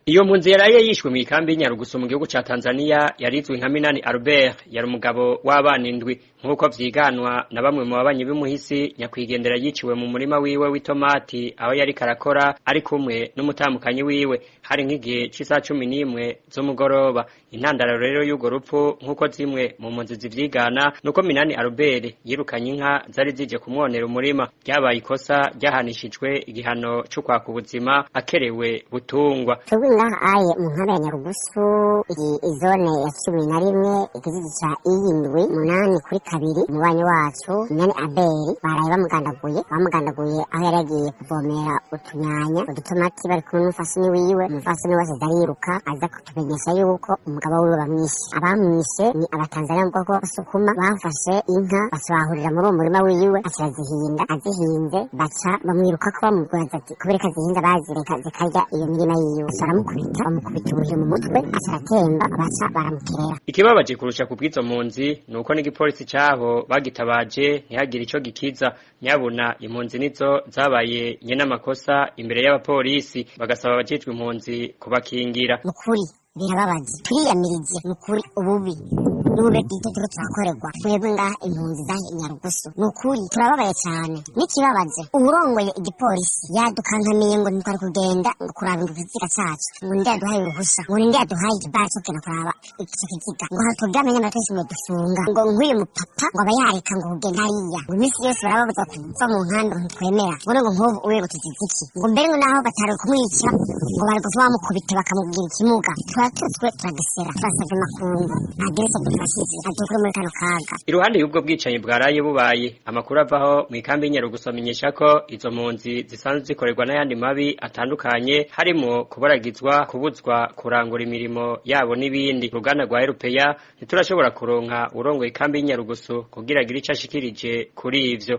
Iyo mpunzi yaraye yishwe mw'ikambi y'Inyarugusu mu gihugu ca Tanzania yarizwi nka Minani Albert, yari umugabo w'abana indwi. Nk'uko vyiganwa na bamwe mu babanyi b'imuhisi, nyakwigendera yiciwe mu murima wiwe w'itomati aho yariko arakora ari kumwe n'umutamukanyi wiwe. Hari nk'igihe c'isaha 11 z'umugoroba. Intandaro rero y'urwo rupfu, nk'uko zimwe mu mpunzi zivyigana, nuko Minani Albert yirukanye inka zari zije kumwonera umurima. Ryabaye ikosa ryahanishijwe igihano co kwaka ubuzima akerewe butungwa. Twebwe ngaha aye mu nkambi ya Nyarugusu, iyi zone ya 11, ikijiji ca iyindwi umunani kuri kabiri, umubanyi wacu Minani Abeli baraye bamugandaguye. Bamugandaguye aho yari yagiye kuvomera utunyanya, udutomati, bari kumwe n'umufasini wiwe. Umufasini wese ariruka aza kutumenyesha yuko umugabo wiwe bamwishe. Abamwishe ni Abatanzania mu bwoko bw'Abasukuma. Bafashe inka basahurira muri uwo murima wiwe, aca arazihinda. Azihinze baca bamwirukako, bamubaza ati kubera ko azihinze bazireka zikarya iyo mirima yiwe. Aca aramukubita, bamukubita ubuhiri mu mutwe, aca aratemba, baca baramukerera. Ikibabaje kurusha ku bw'izo mpunzi ni uko n'igipolisi caho bagitabaje ntihagire ico gikiza. Nyabuna impunzi nizo zabaye nyene amakosa imbere y'abapolisi, bagasaba abajejwe impunzi kubakingira. Nukuri birababaje, turiyamirije nukuri ububi n'ubube bwite turiko turakorerwa twebwe ngaha impunzi zahe Nyarugusu. Nukuri turababaye cane. N'ikibabaje, uwurongoye igipolisi yadukankamiye ngo ntitwari kugenda ngo kuraba ikiziga cacu, ngo ninde yaduhaye uruhusha, ngo ninde yaduhaye ikibara co kugenda kuraba ico kiziga, ngo hatubwire amenye twese ngo dufunga, ngo nk'uyu mupapa ngo aba yareka ngo kugenda hariya, ngo iminsi yose barababuza kuva mu nkambi, ngo ntitwemera, ngo ngo nk'ubu uwe ngo tuzize iki, ngo mbere ngo naho batari kumwica ngo bari gutuma bamukubita bakamugira ikimuga. Turatutswe, turagesera, turasavye makungu agire ico dufashije adukure muri kano kaga. Iruhande y'ubwo bwicanyi bwaraye bubaye, amakuru avaho mw'ikambi y'Inyarugusu amenyesha ko izo mpunzi zisanzwe zikorerwa n'ayandi mabi atandukanye, harimo kubaragizwa, kubuzwa kurangura imirimo yabo n'ibindi. Uruganda rwa Erupeya ntiturashobora kuronka urongoye ikambi y'Inyarugusu kugira agire ico ashikirije kuri ivyo.